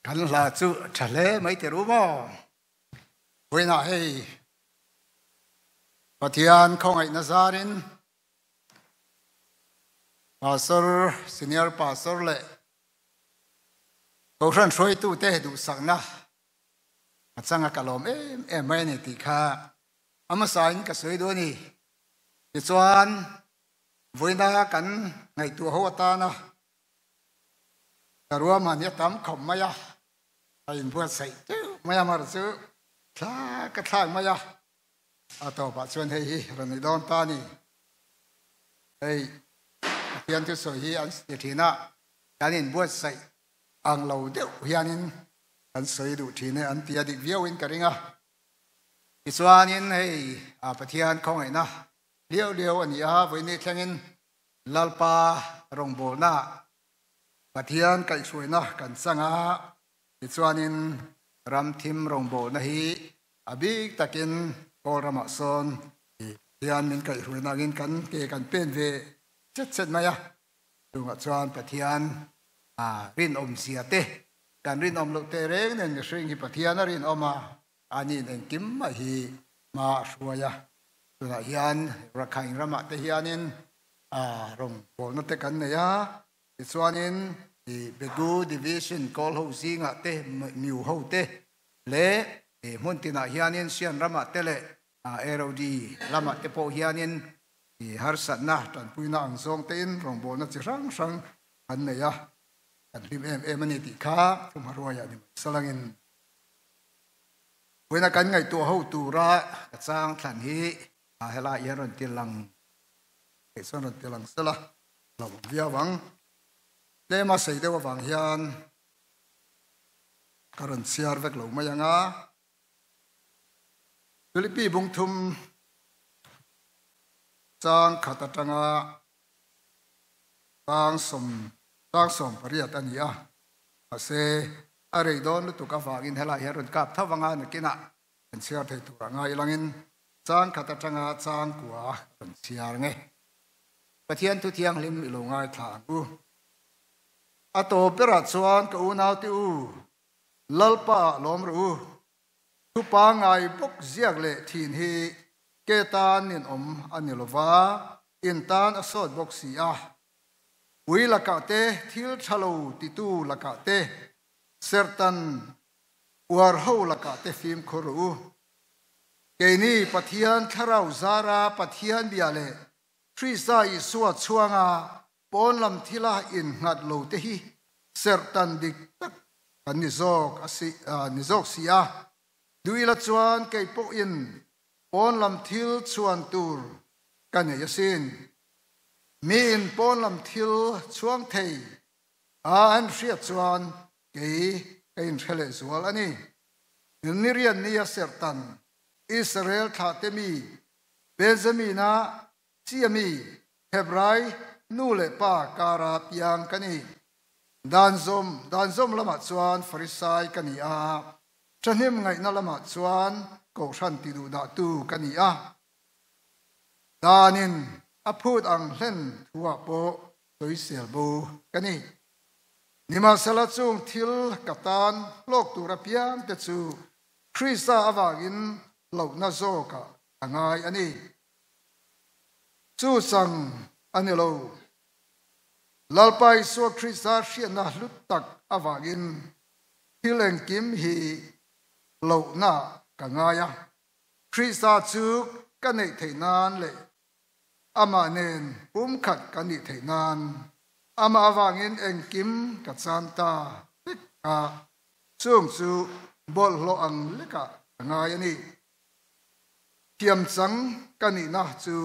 Kan hla chu tha hle mai ti ru maw? Vawiinah hei Pathian khawngaihna zarin Pastor, Senior Pastor leh Kohhran hruaitute duhsakna a changa ka lawm em em mai a ni tih kha a hmasain ka sawi duh a ni. Tichuan, vawiina kan ngaihtuah ho atana ka ruahman hi a tam khawp mai a, a inbuatsaih teuh mai a, mar chu thla ka thlak mai a, a tawpah chuan hei hi rawn ni dawn ta a ni. Hei Pathian thusawi hi an ti thin a, kan inbuatsaih ang lo deuh hianin kan sawi duh thin e an ti a dik viauin ka ring a. Tichuanin hei Pathian khawngaihna liau liau a ni a, vawiin thlengin Lalpa rawngbawlna Pathian kaihhruaina kan chang a, tichuanin ramthim rawngbawlna hi a bik takin Kawl ramah sawn Pathian min kaihhruaina angin kan ke kan pen ve chet chet mai a. Chungah chuan Pathian rinawmzia te, kan rinawm loh teh reng nen mihring hi Pathian a rinawm a, aniin engkim mah hi hma a hruai a. Tunah hian Rakhine ramah te hianin rawngbawlna te kan nei a, tichuanin Begu Division Kawl ho zingah te, Miu ho te leh hmun tinah hianin Sian ramah te leh ROD lamah te pawh hianin harsatna tanpuina ang zawng tein rawngbawlna chi hrang hrang kan nei a, kan hlim em em a ni tih kha Thumharuaia ni mai salangin vawiina kan ngaihtuah ho tura ka chang thlan hi helai hian rawn ti lang theih chuan rawn ti lang sela lo awm viau ang. Tlema sei deuh avang hian ka rawn chhiar vek lo mai ang a. Philippi bungthum chang khat atanga chang 18 a ni a, mahse a rei dawn lutuk avangin helai hian rawn kap tho anga nakinah kan chhiar thei turah ngai langin chang khat atanga chang kua rawn chhiar nge. Pathian thu thianghlim i lo ngaithla ang u. A tawp berah chuan ka unaute u, Lalpa ah lawm rawh u. Thu pangngai bawk ziak leh thin hi ke tan ninawm a ni lova, in tan a sawt bawk si a. Ui lakah te, thil tha lo titu lakah te, serhtan uar ho lakah te fimkhur rawh u. Keini Pathian Thlarau zara Pathian bia leh Krista Isua chhuanga pawn lam thila innghat lo te hi serhtan dik tak kan ni zawk a si ni zawk si a. Duila chuan kei pawhin pawn lam thil chhuan tur ka nei asin. Miin pawn lam thil chhuang thei a an hriat chuan kei ka inhre leh zual a ni. Nirian nia serhtan Israel thlahte mi Benjamina Chia mi, Hebrai nu leh pa kara piang ka ni. Dan zawm, dan zawm lamah chuan Farisai ka ni a, thahnem ngaihna lamah chuan Kohhran ti duhdahtu ka ni a. Danin a phut ang hlen thuah pawh sawisel bo ka ni. Nimahsela chung thil ka tan hlawk tur apiangte chu Krista avangin hlauhna zawkah ka ngai a ni. Chu chang a ni lo. Lalpa Isua Krista hriatna hlut tak avangin thil engkim hi lohna ka ngai a. Krista chu ka neih theih nan leh amah nen pumkhat ka nih theih nan amah avangin engkim ka chan ta vek a, chung chu bawlhhlawh ang lekah ka ngai a ni. Thiamchang ka nihna chu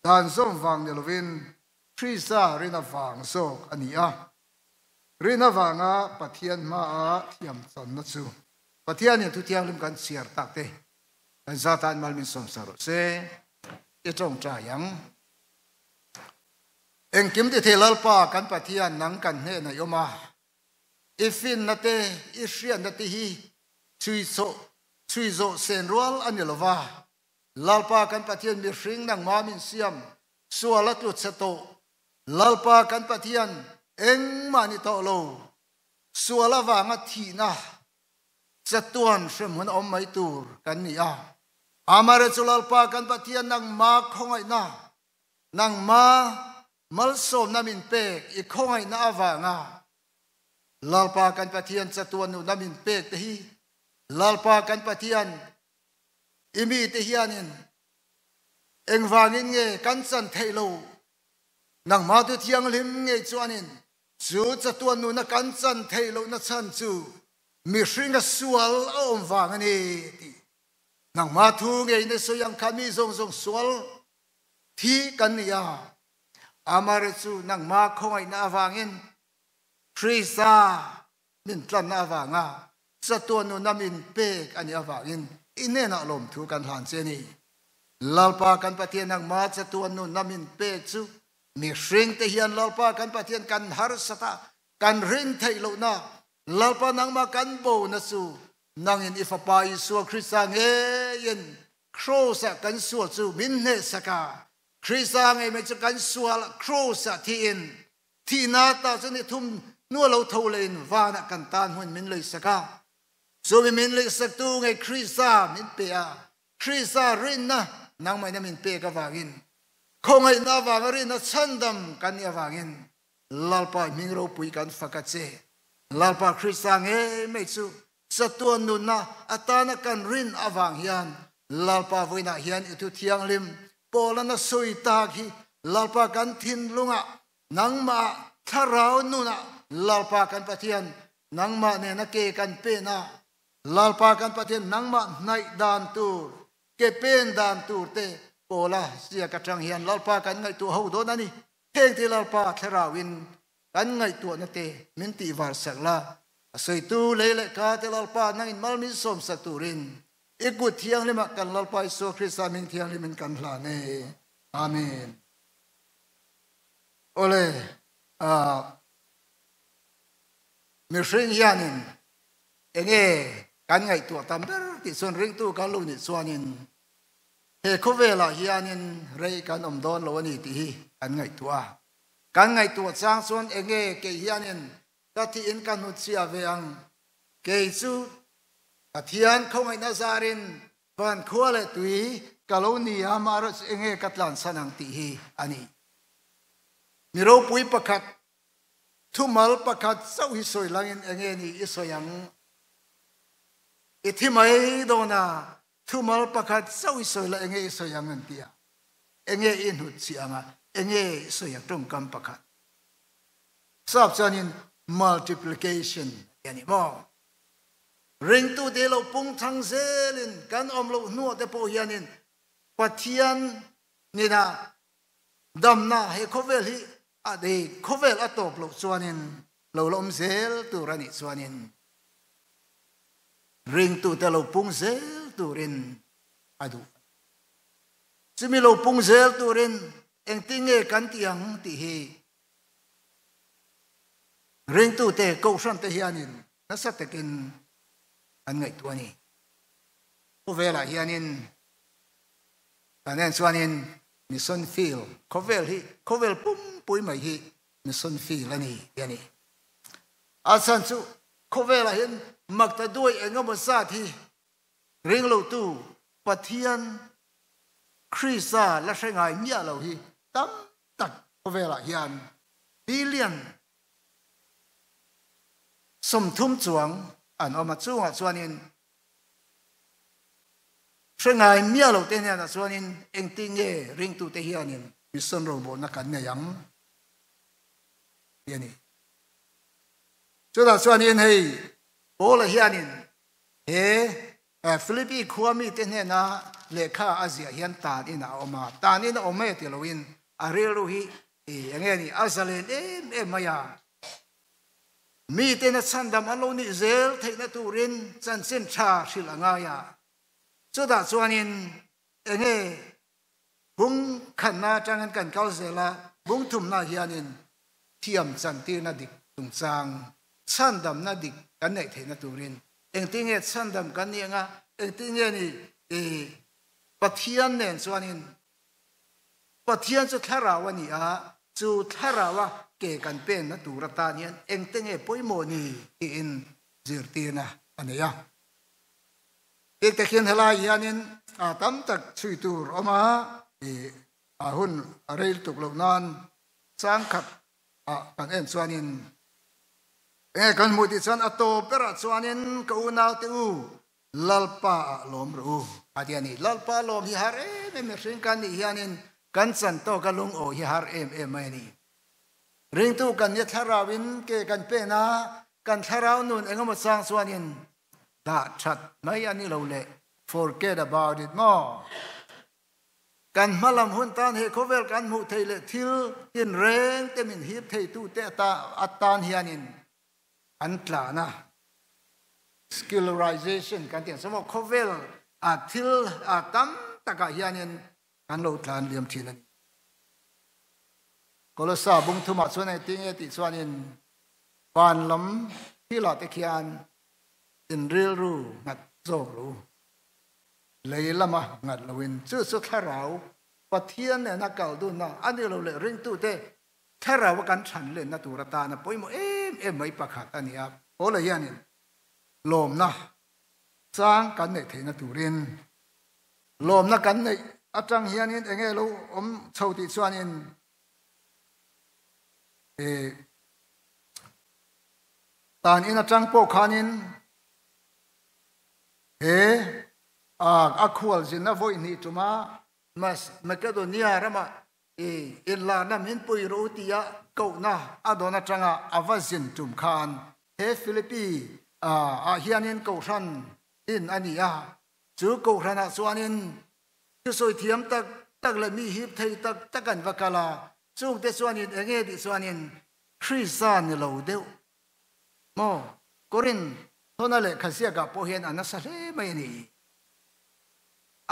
dan zawm vang ni lovin Krista rina vang zawk a ni a. Rina vanga Pathian hmaa thiamchanna chu. Pathianin thu thianghlim kan chhiar tak te kan zatan mal min sawmsa rawh se. I tawngtai ang. Engkim ti thei Lalpa kan Pathian nang kan hnenah i awm a. I finna te, i hriatna te hi chhui chawh Chhui zawh sen rual a ni lo va, Lalpa kan Pathian mihring nangmah min siam, sual a tlu chhe tawh. Lalpa kan Pathian engmah ni tawh lo. Sual avanga thihna chatuan hremhmun a awm mai tur kan ni a. Amare chu Lalpa kan Pathian nangma khawngaihna, nangma malsawmna min pek i khawngaihna avanga Lalpa kan Pathian chatuan nuna min pek te hi Lalpa kan Pathian i mite hianin engvangin nge kan chan theih lo? Nangmah tu thianghlim ngei chuanin chu chatuan nuna kan chan theih lohna chhan chu mihringa sual a awm vang a ni tih nangmah thu ngeiin i sawi ang kha mi zawng zawng sual thi kan ni a. Amaherawhchu nangmah khawngaihna avangin Krista min tlanna avanga chatuan nuna min pek a nih avangin i hnenah lawmthu kan hlan che a ni. Lalpa kan Pathian nangmah chatuan nunna min pek chu mihringte hian Lalpa kan Pathian kan harsat a, kan rin theih lohna Lalpa nangmah kan bona chu nangin i Fapa Isua Krista ngeiin Kraws-ah kan sual chu min hnehsak a. Krista ngei mai chu kan sual Kraws-ah thiin Thihna ta chu ni thum hnu lo tho lein vanah kan tan hmun min leisak a. Chumi min leisaktu ngei Krista min pe a. Krista rinna nangmah in a min pek avangin, khawngaihna avanga rinna chhandam kan nih avangin Lalpa i hming ropui kan fak a che. Lalpa Krista ngei mai chu chatuan nunna atana kan rin avang hian Lalpa vawiinah hian i thu thianghlim Paula na sawi tak hi Lalpa kan thinlungah Nangmah thlarau nunah Lalpa kan Pathian nangmah nena ke kan pen a, Lalpa kan Pathian nangmah hnaih dan tur, ke pen dan tur te Paula ziak atang hian Lalpa kan ngaihtuah ho dawn a ni. Heng te Lalpa thlarauin kan ngaihtuahna te min tihvar sak la, a sawitu lei leh ka te Lalpa nangin mal min sawmsak turin i kut thianghlimah kan Lalpa Isua Krista hming thianghlimin kan hlan e. Amen. Awle, mihring hianin enge kan ngaihtuah tam ber tih chuan ringtu kan lo nih chuanin he khawvelah hianin rei kan awm dawn lo a ni tih hi kan ngaihtuah a. Kan ngaihtuah chang chuan enge kei hianin ka thihin ka hnutchhiah ve ang, kei chu Pathian khawngaihna zarin Van khua leh tui ka lo ni a, amaherawh chu enge ka tlansan ang tih hi a ni. Mi ropui pakhat, thumal pakhat chauh hi sawi langin enge ni i sawi ang? I thi mai dawn a, thumal pakhat chauh i sawi la enge i sawi ang an ti a. Enge i hnut chih ang a, enge i sawi ang tawngkam pakhat. Sap chuanin multiplication a ni maw? Ringtute lo pung thang zelin kan awm loh hnuah te pawh hianin Pathian nina damna he khawvel hi a dei khawvel a tawp loh chuanin lo la awm zel tur a nih chuanin ringtute lo pung zel turin a duh. Chumi lo pung zel turin engtin nge kan tih ang tih hi ringtute kohhrante hianin nasa takin an ngaihtuah a ni. Khawvelah hianin kan en chuanin mission field, khawvel hi khawvel pumpui mai hi mission field a ni tih a ni. A chhan chu khawvelah hian makta duai eng emaw zat hi ringlotu Pathian Krista la hre ngai miah lo hi tam tak khawvelah hian billion 30 chuang an awm a, chungah chuanin hre ngai miah lo te hnenah chuanin engtin nge ringtute hianin mission robawhna kan nei ang tih a ni. Chutah chuanin hei Paula hianin he Philippi khua mite hnena lehkha a ziah hian tan in a awm a, tan in a awm e ti loin a rilru hi enge ni a zalen em em mai a. Miten a chhandam an lo nih zel theihna turin chanchin tha hrilh a ngai a. Chutah chuanin enge bung khatna atangin kan kal zel a, bung thumna hianin thiam chantirna dik chungchang chhandamna dik kan neih theihna turin engtin nge chhandam kan nih anga, engtin nge ni Pathian nen chuanin Pathian chu thlarau a ni a, chu thlaraua ke kan penna tur atan hian engte nge pawimawh ni tiin zirtirna a nei a. Bik tak hian helai hianin tam tak chhui tur awm a, a hun a rei lutuk loh nan changkhat ah kan en chuanin enge kan hmuh tih chuan a tawp berah chuanin ka unaute u Lalpa ah lawm rawh u a ti a ni. Lalpa lawm hi har em em mihring kan nih hianin kan chan tawk a lungawi hi har em em mai a ni. Ringtu kan nia thlarau in ke kan pen a, kan thlarau nun engemaw chang chuanin dah that mai a ni lo le, forget about it maw? Kan hmalam hun tan he khawvel kan hmuh thei leh thil tinreng te min hip theitu te atan hianin an tlan a, Skillerization kan tih ang chu maw, khawvel a thil tam takah hianin kan lo tlan liam thin a ni. Kolosa bung thumah chuan engtin nge tih chuanin van lam thilah te khian in rilru nghat zawk lo, lei lama nghat loin chu chu thlarau Pathian nena kal dunna a ni lo leh ringtute thlarau a kan chhan lenna tur atana pawimawh em em mai pakhat a ni a. Paula hianin lawmna chang kan neih theihna turin lawmna kan neih atang hianin enge lo awm chho tih chuanin tan in atang pawh khanin he a khual zinna vawi hnih tuma Makedonia rama inlarna min pui rawh u tia kohna a dawn atanga a va zin tum khan he Philippi ah hianin kohhran din a ni a. Chu kohhranah chuanin thusawi thiam tak tak leh mi hip thei tak tak an va kal a, chungte chuanin enge tih chuanin Krista ni lo deuh maw? Korinth thawna lehkha ziakah pawh hian a nasa hle mai a ni.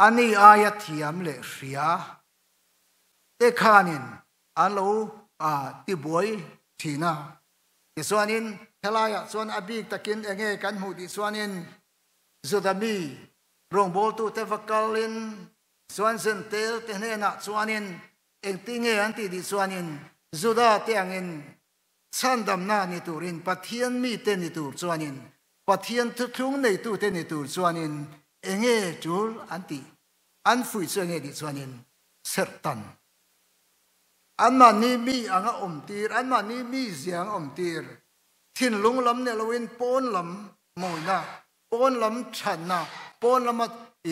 Ani aia thiam leh hria te khanin an lo tibuai thin a. Tichuanin helaiah chuan a bik takin enge kan hmuh tih chuanin Juda mi rawngbawltute va kalin chuan Zentel te hnenah chuanin engtin nge an tih tih chuanin Juda te angin chhandamna ni turin Pathian mite ni tur chuanin Pathian thuthlung neitute ni tur chuanin enge tul an tih an fuih chu enge tih chuanin serhtan anmahni mi anga awmtir anmahni mi zia anga awmtir thinlung lam ni loin pawn lam mawina pawn lam thatna pawn lama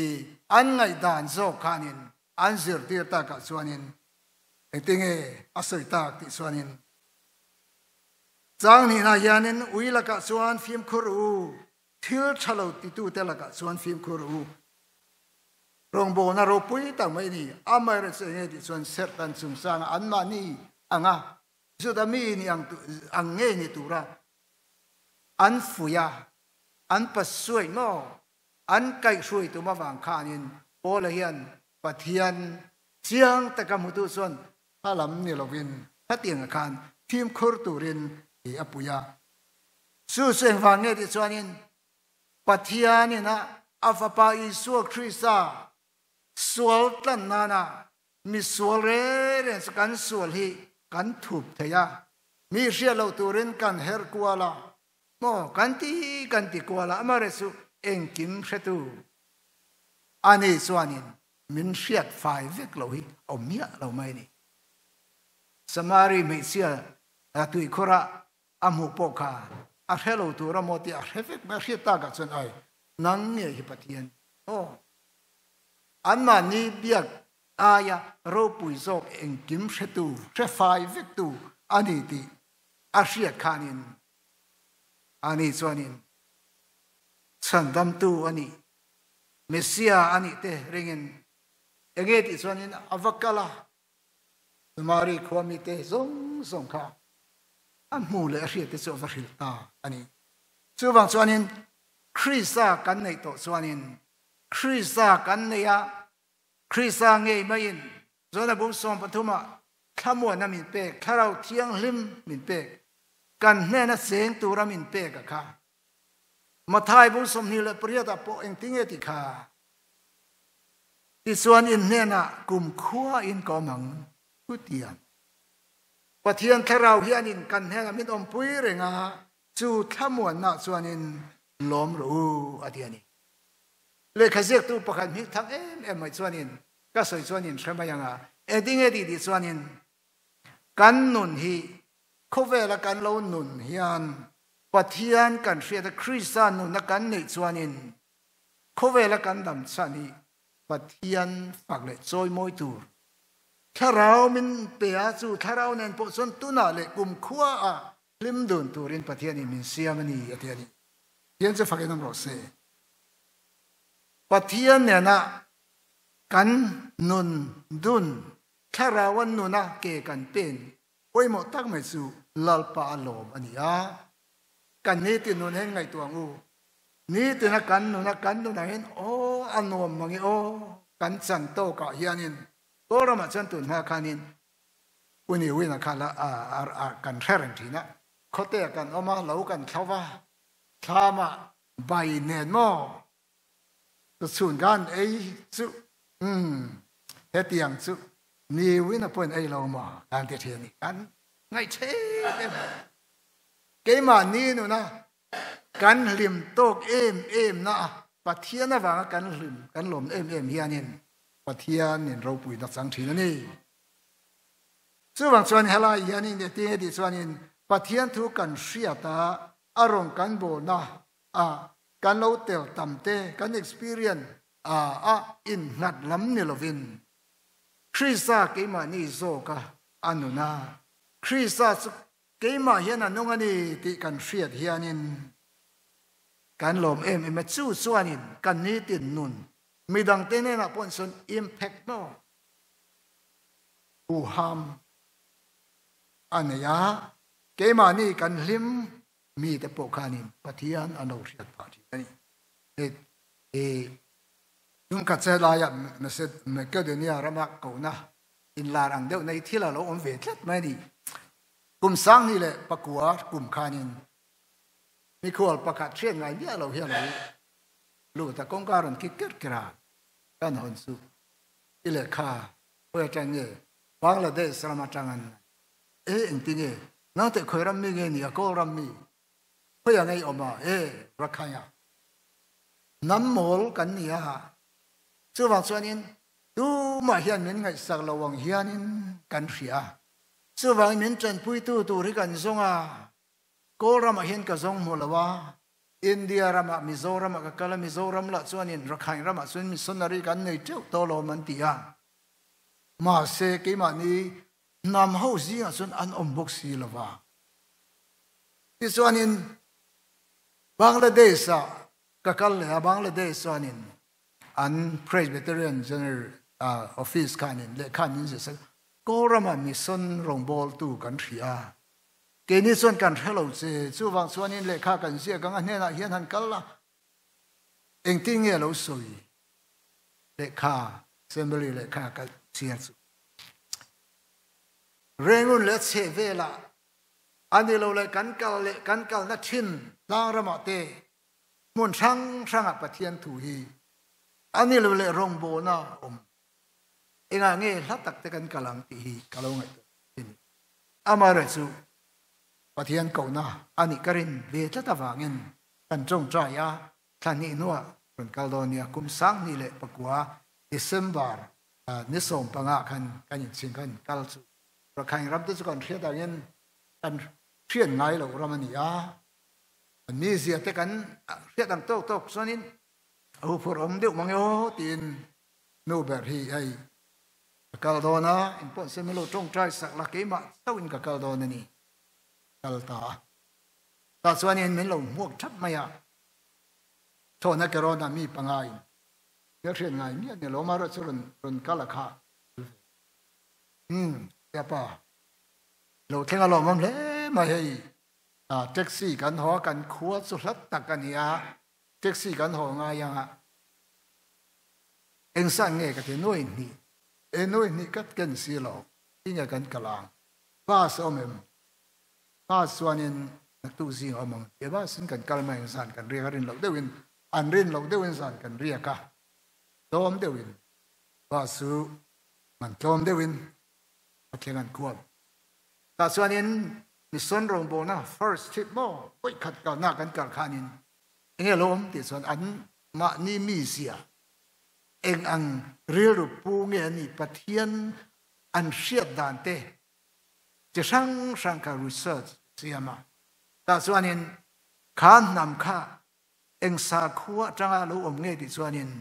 i an ngaihdan zawk khanin an zirtir takah chuanin engtinge a sawi tak tih chuanin chang hnihna hianin ui lakah chuan fimkhur u thil tha lo titute lakah chuan fimkhur u rawngbawlna ropui tak mai ni amaherawhchu chu enge tih chuan serhtan chungchanga anmahni anga Juda mi ni ang ang ngei ni tura an fuih a, an pasuaih maw? An kaihhruai tum avang khanin Paula hian Pathian chiang taka hmutu chuan hmalam ni lovin khatiangah khan fimkhur turin ti a pui a. Chu chu engvang nge tih chuanin Pathianin a a Fapa Isua Krista sual tlan nana mi sual reng reng chu kan sual hi kan thup thei a, mi hriat loh turin kan herh kual a, maw kan ti kan ti kual a, amaherawhchu chu engkim hretu a ni chuanin min hriat fai vek lo hi a awm miah lo mai a ni. Samari hmeichhia tuikhawrah a hmuh pawh kha a hre lo tur a maw tih a hre vek mai, a hriat takah chuan ai nang nge hi Pathian aw Anmahni biak aia ropui zawk engkim hretu, hre fai vektu a ni tih a hriat khanin ani chuanin chhandamtu a nih, Messiah a nih te ringin enge tih chuanin a va kal a, Samari khua mite zawng zawng kha a hmu leh a hriat te chu a va hrilh ta a ni. Chuvang chuanin Krista kan neih tawh chuanin Krista kan nei a, Krista ngei maiin Jona bung 13 ah thlamuanna min pek, Thlarau Thianghlim min pek, kan hnena cheng tura min pek a kha. Mathai bung 28 ah pawh engtinge ti kha? Tichuan in hnenah kumkhua in ka awm ang, chutiang. Pathian Thlarau hianin kan hnenah min awmpui reng a, chu thlamuanna chuanin lawm rawh u, a ti a ni. Lehkha ziaktu pakhat hming thang em em mai chuanin ka sawi chuanin hre mai ang a, engtin nge tih tih chuanin kan nun hi khawvela kan lo nun hian Pathian kan hriat a, Krista nunna kan neih chuanin khawvela kan dam chhan hi Pathian fak leh chawimawi tur Thlarau min pe a, chu Thlarau nen pawh chuan tunah leh kumkhua ah hlim dun turin Pathianin min siam a ni, a ti a ni. Pathian chu fakin awm rawh se. Pathian nena kan nun dun, Thlarau an nuna ke kan pen pawimawh tak mai chu Lalpa a lawm a ni a. Kan nitin nun hian ngaihtuah ang u. Nitina kan nuna kan nunah hian aw a nuam mang i aw kan chan tawkah hianin Kawlramah chuan tun hma khanin U Ni Win-a kha la kan hre reng thin a. Khawtea kan awm a, lo kan thlo va, thlamah bai nen maw chu chhun khan ei chu umm hetiang chu Ni Win-a pawhin ei lo maw kan ti thin a ni. Kan ngaih em em. Keimahni nuna kan hlim tawk em em na a, Pathian avanga kan hlim kan lawm em em hianin Pathian in ropui na chang thin a ni. Chuvang chuan helai hianin e tinge tih chuanin Pathian thu kan hriat a, a rawn kan bawlna a kan lo tel tam te, kan experience a a innghat lam ni lovin Krista keimahni zawka a nun a, Krista chu keimah hian a nung a ni tih kan hriat hianin kan lawm em em a, chu chuanin kan nitin nun midangte hnenah pawh sawn impact maw huham a nei a, keimahni kan hlim mite pawh khanin Pathian an lo hriat phah thin a ni. Hei tumkhat che laia Makedonia rama kohna inlar ang deuh nei thil a lo awm ve tlat mai a ni. Kum sanghnih leh pakua kum khanin mikhual pakhat hriat ngai miah lo hian a lo Lut a kawngka rawn kik ker ker a, kan hawn chu i lehkha khawi atang nge Bangladesh ram atang an e engti nge nang teh khawi ram mi nge ni a Kawl ram mi khawi ang ei awm a e Rakhine a hnam mawl kan ni a chuvang chuanin tumah hian min ngaihsak lo ang hianin kan hria chuvangin min tanpuitu tur hi kan zawng a Kawl ramah hian ka zawng hmu lo a India ramah Mizoramah ka kal a, Mizoram lah chuanin Rakhine ramah chuan missionary kan nei teuh tawh lawm an ti a. Mahse keimahni hnam ho zingah chuan an awm bawk si lo va. Tichuanin Bangladesh-ah ka kal leh a, Bangladesh chuanin an Presbyterian General Office khanin lehkha min zir sak, Kawlramah mission rawngbawltu kan hria a, Keini chuan kan hre lo che, chuvang chuanin lehkha kan ziak ang a hnenah hian han kal la, engtin nge lo sawi lehkha, assembly lehkha ka chhiar chu. Rengun leh chheh velah a ni lo leh kan kal leh kan kalna thin tlang ramah te hmun hrang hrangah Pathian thu hi a ni lo leh rawngbawlna a awm. Engah nge hla tak te kan kal ang tih hi ka lo ngaihtuah thin. Amaherawh chu Pathian kohna a nih ka rin ve tlat avangin kan tawngtai a, thla hnih hnuah rawn kal dawn nia, kum 2009 December ni 15 khan kan inchhing khan kal chu Rakhine ram te chu kan hriat angin kan hriat ngai loh ram a ni a, an mizia te kan hriat ang tawk tawk chuanin a huphurh awm deuh mang e aw tiin nu ber hi hei Ka kal dawn a, engpawh se min lo tawngtai sak la, keimah chauhin ka kal dawn a ni. Kal ta a. Tah chuanin min lo hmuak thap mai a, Chhawna Kerawna mi pangaiin hmelhriat ngai miah ni lo, amaherawhchu rawn rawn kal a kha tel ve. Umm, tia pa, lo thleng a lawmawm hle mai hei. Taxi kan haw a, kan khua chu hlat tak a ni a, taxi kan haw ngai ang a. Engsan nge ka ti nuai hnih? E nuai hnih ka ken si lo, tinge kan kal ang? Bus a awm em? Bus chuanin naktuk zing a awm ang tia bus in kan kal mai ang zan kan riak a rin loh deuhin an rin loh deuhin zan kan riak a, tlawm deuhin bus chu man tlawm deuhin a thleng an khuap. Tah chuanin mission rawngbawlna first trip maw vawi khat kalna kan kal khanin enge lo awm tih chuan an mahni mizia eng ang rilru pu nge an nih Pathian an hriat dan te chi hrang hrang kha research siam a. Tah chuanin kha hnam kha eng sakhua atanga lo awm nge tih chuanin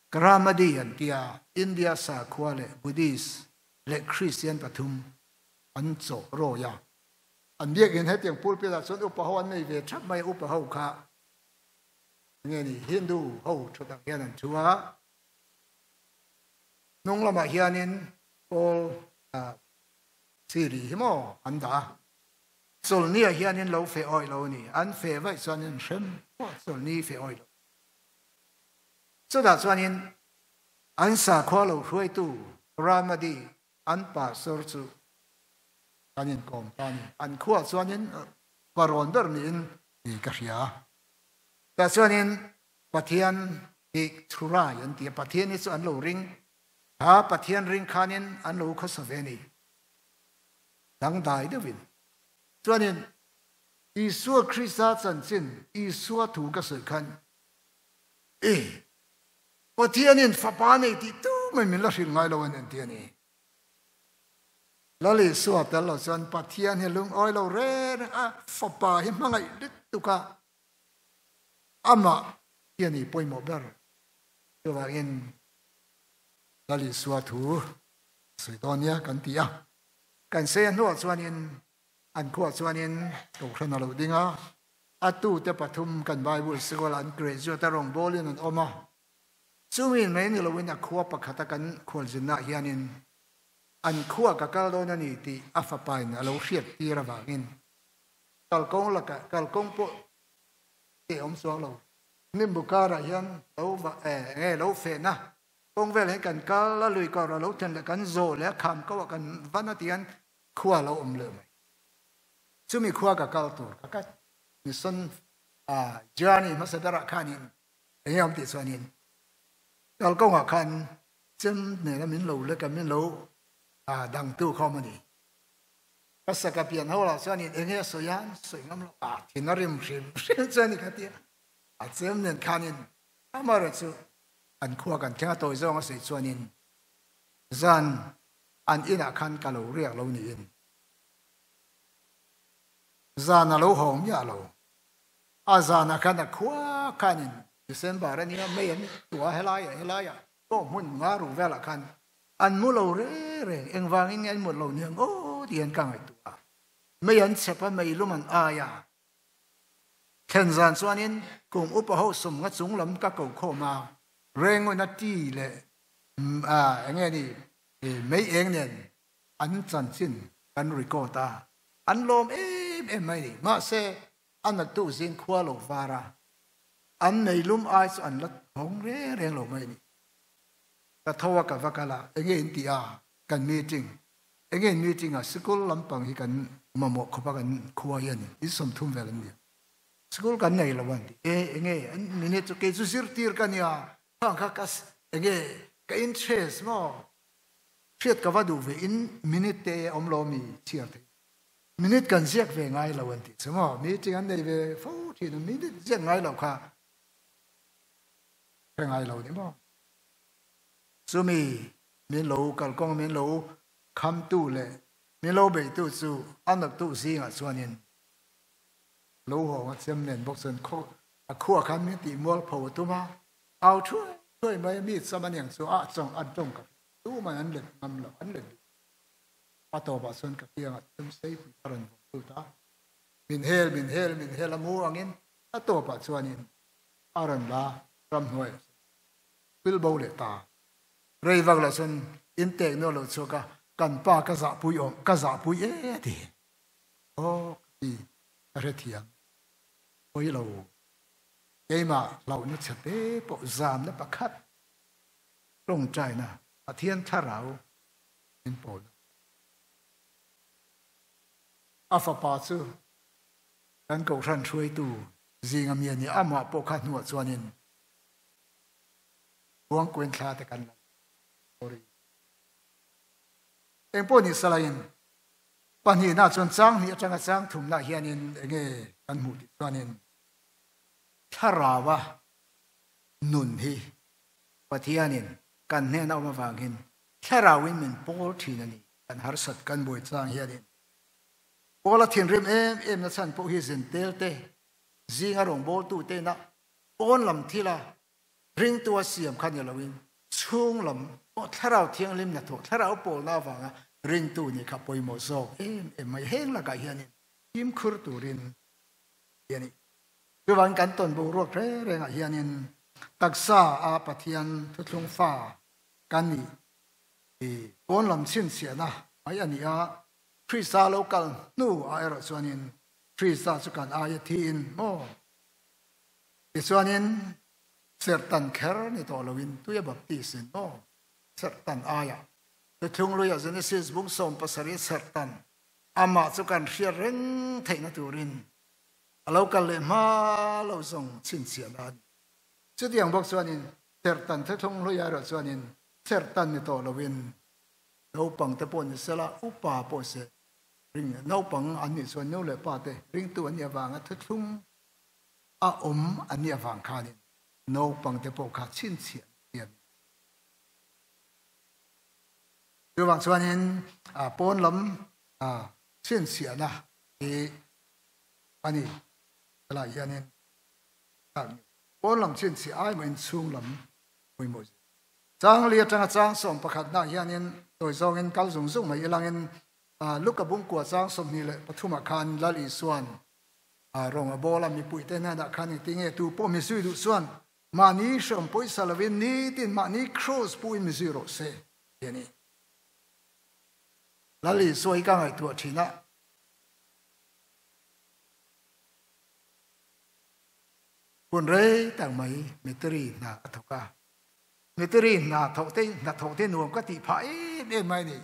Karamadi an tia India sakhua leh Buddhist leh Christian pathum an chawh rawi a. An biakin hetiang pulpit ah chuan upa ho an nei ve thap mai a, upa ho kha nge ni Hindu ho thut ang hian an thu a. Hnung lamah hianin Paul Siri hi maw an dah a. Chawlhni ah hianin lo feh awih lo a ni. An feh vaih chuanin hrem pawh chawlhni feh awih lo. Chutah chuanin an sakhua lo hruaitu Ramadi an pastor chu kan inkawm ta a ni. An khuaah chuanin parawn ber niin ka hria. Tah chuanin Pathian hi Thurai an ti a, Pathian hi chu an lo ring. Kha Pathian ring khanin an lo khawsa ve a ni. Dangdai deuhin. Chuanin Isua Krista chanchin, Isua thu ka sawi khan, E! Pathianin fapa nei tih tu mai min la hrilh ngai lo an en ti a ni. Lal Isua tel lo chuan Pathian hi lungawi lo reng reng a, fapa hi hmangaih lutuk a, amah hi a ni pawimawh ber. Chuvangin Lal Isua thu sawi dawn nia kan ti a. Kan sei a hnuah chuanin an khuah chuanin Kohhran a lo ding a, a tute pathum kan Bible sikawlah an graduate a rawngbawlin an awm a. Chumiin mai ni loin a khua pakhata kan khualzinnaah hianin an khua ka kal dawn a ni tih a fapain a lo hriat tir avangin kalkawng lakah kalkawng pawh teh awm chuang lo. Nimbu karah hian lo va enge lo fehna kawng vel hian kan kal a, lui kawr a lo thlen leh kan zawh leh a kham koh ah kan van a ti hian khua a lo awm leh mai. Chumi khua ka kal tur ka ka mission journey hmasa berah khanin enge awm tih chuanin kalkawngah khan chem nena min lo lek a, min lo dangtu kha awm a ni. Ka saka pian ho lah chuanin enge a sawi a, an sawi ngam lo a, thin a rim hrim hrim chu a ni kha tia a chem nen khanin amaherawhchu an khua kan thleng a tawi zawng a sawi chuanin zan an inah khan ka lo riak lo niin zan a lo haw miah lo. A zanah khan a khua khanin December a nia May an tua helaiah helaiah pawh hmun nga ru velah khan an mu lo reng reng engvangin nge an mut lo niang aw tih hian ka ngaihtuah a. May an chep a mei lum an ai a. Thlen zan chuanin kum upa ho sum nga chung lam ka ko khawm a, Renguna tea leh eng nge ni mei eng nen an chanchin kan record a, an lawm em em mai ni. Mahse, a natu zing khua lo var a, an meilum ai chu an la thawng reng reng lo mai ni. Ka tho a ka va kal a, enge in tih a, kan meeting, enge in meeting a, sikul lampang hi kan mamawh khawp a kan khua hi a ni, in 30 vel an ni a, sikul kan nei lo an ti, e enge an minute chu kei chu zirtir ka nia, khang kha ka enge ka interest maw Hriat ka va duh ve in minute te awm lo mi chhiar thei. Minute kan ziak ve ngai lo an tih chu maw? Meeting an nei ve fo thin a minute ziak ngai lo kha hre ngai lo ni maw? Chumi min lo kalkawng min lo khamtu leh min lo beitu chu a naktu zingah chuanin lo hawng a chem nen bawk chuan khaw a khua khan min tih mualpho a tum a, au thuai thuai mai a mi cham aniang chu a chawng an tawng ka Tu mai an let ngam lo, an let duh. A tawpah chuan ka fiangah chem seipui a rawn vawm lut a, min hel, min hel, min hel a mu angin a tawpah chuanin a rawn la ramhnuaiah chuan pil bo leh ta. Rei vak lo chuan in tek nual lo chhuak a, kan pa ka zahpui awm, ka zahpui e a ti. Aw ka ti, ka hrethiam. Pawi lo, keimah hlauhna chhete pawh zamna pakhat Tawngtaina Pathian thlarau min pawl a. A fapa chu kan kohhran hruaitu zinga mi a ni. Amah pawh kha hnuah chuanin Buangkuin thla te kan la. Sorry. Engpawh ni salaiin. Pahnihna chuan chang hnih atanga chang thumna hianin enge kan hmuh tih chuanin Thlaraua nun hi Pathianin kan hnena awm avangin Thlarauin min pawl thin a ni. Kan harsat kan buai chang hianin Paula thinrim em em na chhan pawh hi zintel te zinga rawngbawltu te ina pawn lam thila ringtu a siam kha ni loin chhung lam pawh Thlarau Thianghlim hnathawh Thlarau pawlna avanga ringtu nih kha pawimawh zawk em em mai. Heng lakah hianin fimkhur turin ti a ni. Chuvangin kan tawn boruak reng rengah hianin taksa a Pathian thuthlung fa kan nih i pawn lam chhinchhiahna mai a ni a, Krista lo kal hnu ah erawh chuanin Krista chu kan aia thiin maw? Tichuanin serhtan kher ni tawh loin tuia baptis in maw? Serhtan aia thuthlung luia Genesis bung 17 serhtan amah chu kan hriat reng theihna turin a lo kal leh hma lo zawng chhinchhiahna a ni. Chutiang bawk chuanin serhtan thuthlung luia erawh chuanin serhtan ni tawh loin Naupang te pawh ni sela, upa pawh se ring naupang an nih chuan nu leh pa te ringtu an nih avanga thuthlung a awm an nih avang khanin naupang te pawh kha chhinchhiah an siam. Chuvang chuanin pawn lam chhinchhiahna hi a ni helai hianin pawn lam chhinchhiah ai mahin chhung lam pawimawh zel. Chang li atanga chang 11 nah hianin tawi zawngin kal zung zung mai ilangin Luka bungkua chang 23 ah khan Lal Isuan rawng a bawl a, mipuite hnenah khan engtinge tu pawh mi zui duh chuan mahni hreawm pawisa lovin nitin mahni kraws puhin mi zui rawh se ti a ni. Lal Isua hi ka ngaihtuah thin a. Hun rei tak mai mitiri hna a thawk a. Mitiri hna thawh te hna thawh te nuam ka tih phah em em mai ni.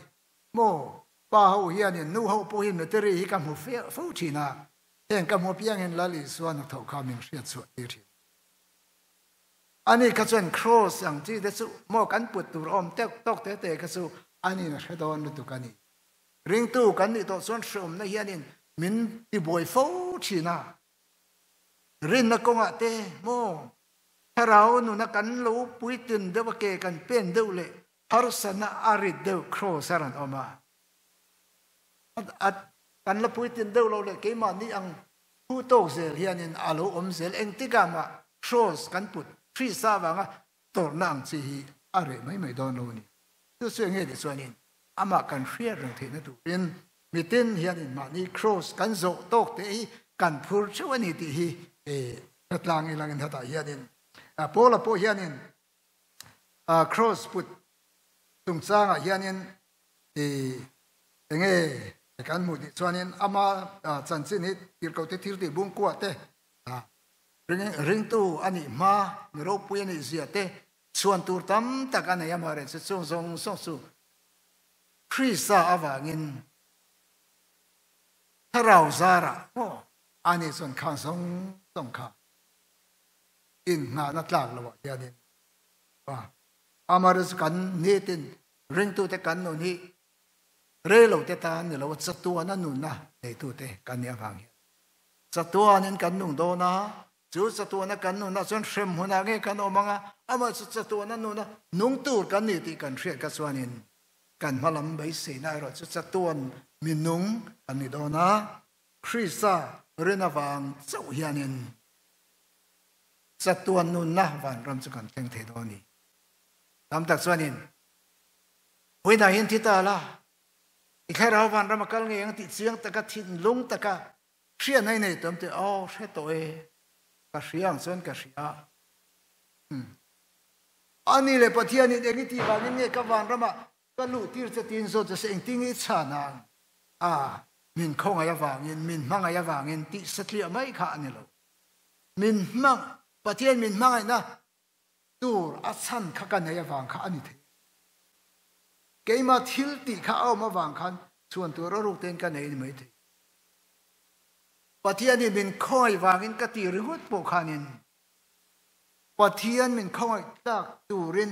Maw pa ho hianin nu ho pawh hian mitiri hi ka hmu fo thin a, heng ka hmu apiangin Lal Isua hna thawh kha min hriat chhuah tir thin. Ani kha chuan cross ang chi te chu maw kan put tur awm teuh tawk te te kha chu anin a hre dawn lutuk a ni. Ringtu kan nih tawh chuan hreawmna hianin min tibuai fo thin a. Rinna kawngah te maw Thlarau nuna kan lo puitlin deuh a ke kan pen deuh leh harsatna a rit deuh cross a rawn awm a. A kan la puitlin deuh lo leh keimahni ang phu tawk zel hianin a lo awm zel engtikah mah cross kan put Krista avanga tawrhna ang chi hi a reh mai mai dawn lo a ni. Chu chu enge tih chuanin amah kan hriat reng theihna turin mitin hianin mahni cross kan zawh tawk te hi kan phur theuh a ni tih hi hretlang ilangin hetah hianin Paula pawh hianin cross put chungchangah hianin enge kan hmuh tih chuanin ama chanchin hi tirhkoh te thil tih bungkua te ringtu a nih hma mi ropui a nih zia te chhuan tur tam tak a nei a amaherawhchu chung zawng zawng chu Krista avangin thlarau zarah maw a nih chuan khang zawng zawng kha inngahna tlak loah hianin amaherawhchu kan nitin ringtute kan nun hi reilote tan ni lo chatuana nunna neitute kan nih avang hian chatuanin kan nung dawn a. Chu chatuana kan nunah chuan hrem hunah nge kan awm ang a, amah chu chatuana nuna nung tur kan ni tih kan hriat kha chuanin kan hmalam beiseina erawh chu chatuan minung kan ni dawn a, Krista rin avang chauh hianin chatuan nunna vanram chu kan thleng thei dawn a ni. Tam tak chuanin Huinah hian thi ta la, i thlarau vanram a kal ngei ang tih chiang taka thinlung taka Hriatna i nei tam teh aw hre tawh e, ka hria ang chuan ka hria. Ani leh Pathianin eng i tih vangin nge ka vanramah ka luh tir che tiin zawt che se engtin nge i chhan ang? A, min khawngaih avangin, min hmangaih avangin tih satliah mai kha a ni lo. Min hmang, Pathian min hmangaihna tur a chhan kha ka nei avang kha a ni thei. Keimah thil tih kha a awm avang khan chhuan tur a ruk tein ka nei ni mai thei. Pathianin min khawngaih vangin ka ti ringawt pawh khanin Pathian min khawngaih tlak turin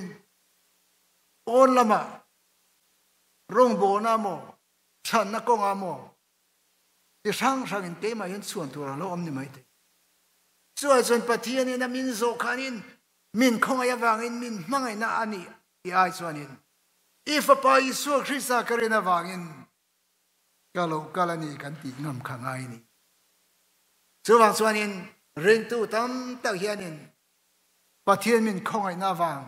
pawn lamah rawngbawlna maw, chhanna kawngah maw. Ti hrang hrangin keimah hian chhuan tur a lo awm ni mai thei. Chuai chuan Pathianin a min zawh khanin min khawngaih avangin min hmangaihna a nih tih ai chuanin i Fapa Isua Krista ka rin avangin ka lo kal a ni kan tih ngam kha ngai a ni. Chuvang chuanin ringtu tam tak hianin Pathian min khawngaihna avang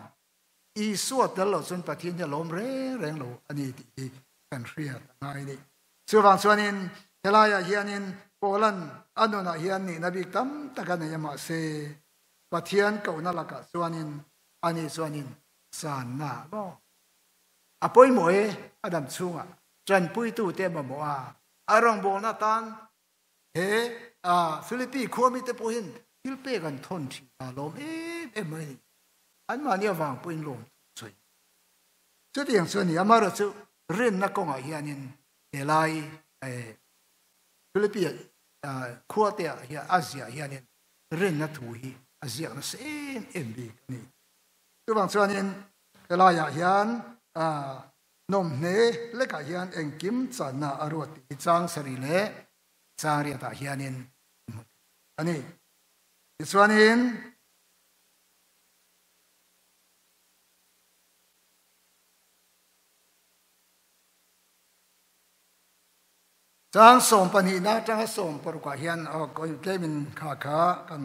Isua tel lo chuan Pathian hi a lawm reng reng lo a ni tih hi kan hriat a ngai a ni. Chuvang chuanin helaiah hianin Paulan a nunah hian nihna bik tam tak a nei a mahse Pathian kohna lakah chuanin ani chuanin channa maw a pawimawh e a dam chhungah tanpuitute mamawh a a rawngbawlna tan he Philippi khuamite pawhin thil pek an thawn thin a lawm em em mai a ni. Anmahni avang pawhin lawm thu sawi. Chutiang chu a ni, amaherawhchu rinna kawngah hianin helai Philippi khuateah hian a ziah hianin rinna thu hi a ziak nasa em em bik a ni. Chuvang chuanin helaiah hian nawmhne lekah hian engkim channa a ruat tih hi chang sarih leh chang riatah hianin hmu thei a ni. Tichuanin Chang sawmpahnihna atanga sawmparukah hian tlemin kha kha kan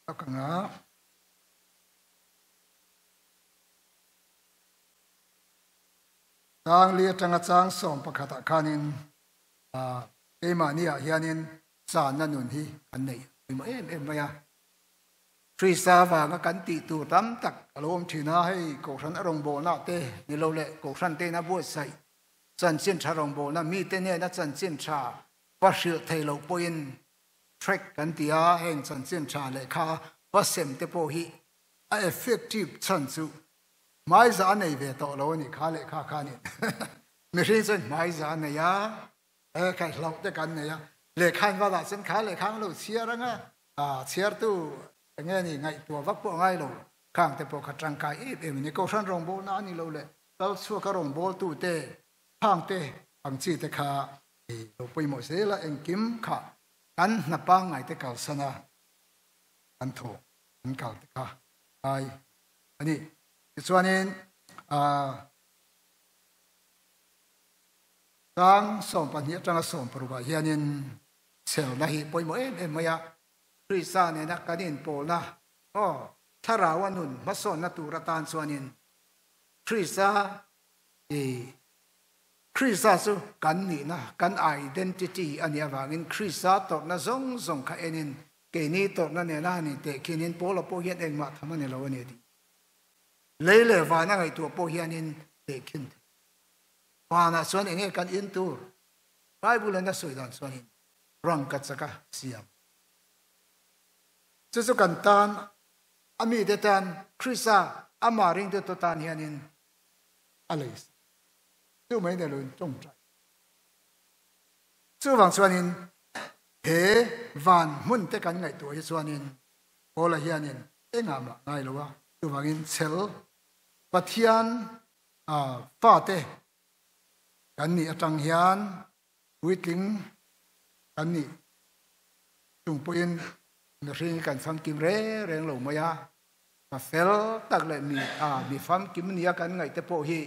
tak ang a. Chang li atanga chang sawmpakhatah khanin keimahniah hianin channa nun hi kan neih pawimawh em em mai a. Krista avanga kan tih tur tam tak a lo awm thin a, hei Kohhran a rawngbawlna te ni lo leh Kohhran te ina buatsaih chanchin tha rawngbawlna mite nena chanchin tha va hrilh thei loh pawhin track kan ti a, heng chanchin tha lehkha va sem te pawh hi a effective chhan chu hmaiza a nei ve tawh lo a nih kha lehkha khanin mihring chuan hmaiza a nei a. He khaihloh te kan nei a, lehkha in val ah chuan kha lehkha ang lo chhiar ang a, chhiartu enge ni ngaihtuah vak pawh a ngai lo, khang te pawh kha tangkai em em a ni. Kohhran rawngbawlna a ni lo leh kal chhuaka rawngbawltu te, khang te ang chi te kha lo pawimawh zel a, engkim kha kan hna pangngai te kalsan a kan thawk kan kal te kha ngai a ni. Tichuanin Tlang 12 atanga 16 ah hianin chelna hi pawimawh em em mai a, Krista nena kan inpawlna aw thlarau a nun hmasawnna tur atan chuanin Krista i Krista chu kan nihna, kan identity a nih avangin Krista tawrhna zawng zawng kha enin keini tawrhna nena han intehkhinin Paula pawh hian engmah tham a ni lo a ni tih lei leh van a ngaihtuah pawh hianin tehkhin thei. Vanah chuan enge kan in tur? Bible in a sawi dan chuanin rangka chaka siam. Chu chu kan tan, a mite tan, Krista amah ringtute tan hianin a lei sak. Chu mai nei loin tawngtai. Chuvang chuanin he van hmun te kan ngaihtuah hi chuanin Paula hianin engah mah ngai lo a, chuvangin chhel Pathian Fate kan nih atang hian puitling kan nih chung pawhin mihring hi kan famkim reng reng lo mai a, pa fel tak leh mi tha, mi famkim nia kan ngaih te pawh hi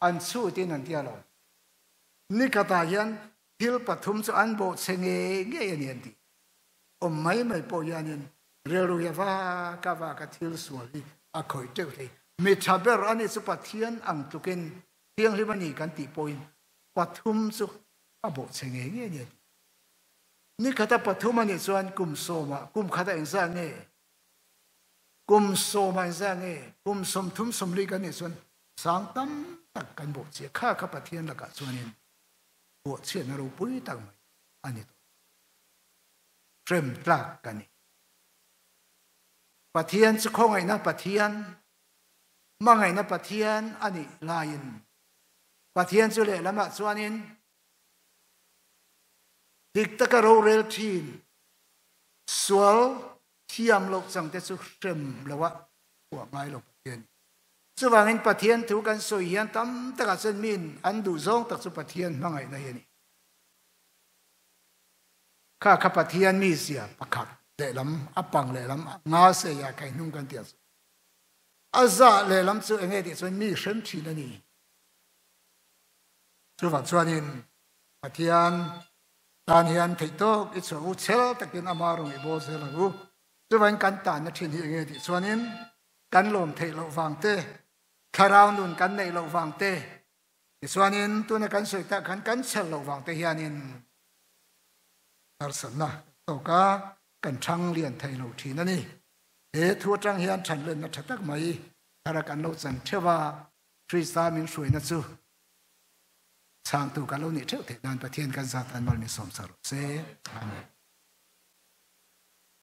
an chhutin an tia lo. Nikhatah hian thil pathum chu an bawhchhe ngei ngei a ni an ti. Awm mai mai pawh hianin rilru hi a vak a vak a thil sual hi a khawih teuh thei. Mi tha ber a nih chu Pathian ang tlukin thianghlim a ni kan tih pawhin pathum chu a bawhchhe ngei ngei a ni a ti. Ni khata pathum a nih chuan kum sawmah kum khata engzah nge? Kum sawmah engzah nge? Kum 30 40 kan nih chuan sang tam tak kan bawhchhia. Kha kha Pathian lakah chuanin bawhchhiatna ropui tak mai a ni tawh. Hrem tlak ka ni. Pathian chu khawngaihna Pathian, hmangaihna Pathian a nih laiin Pathian chu lehlamah chuanin dik taka rorel thin, sual thiam loh changte chu hrem loah phuah ngai lo Pathian ni. Chuvangin Pathian thu kan sawi hian tam takah chuan miin an duhzawng tak chu Pathian hmangaihna hi a ni. Kha kha Pathian mizia pakhat lehlam a pang lehlam nga se ya kai hnung kan tia chu. A za lehlam chu enge tih chuan mi hrem thin a ni. Chuvang chuanin Pathian tan hian theihtawk i chhuah u chhel takin ama rawng i bawl zel ang u. Chuvangin kan tanna thin hi enge tih chuanin kan lawm theih loh vang te, thlarau nun kan neih loh vang te, tichuanin tuna kan sawi tak khan kan chhel loh vang te hianin harsatna tawk a kan thang lian thei lo thin a ni. He thu atang hian thanlenna tha tak mai thara kan lo chan theuh a, Krista min hruaina chu chhangtu kan lo nih theuh theih nan Pathian kan zat an mal min sawm sa rawh se. Amen.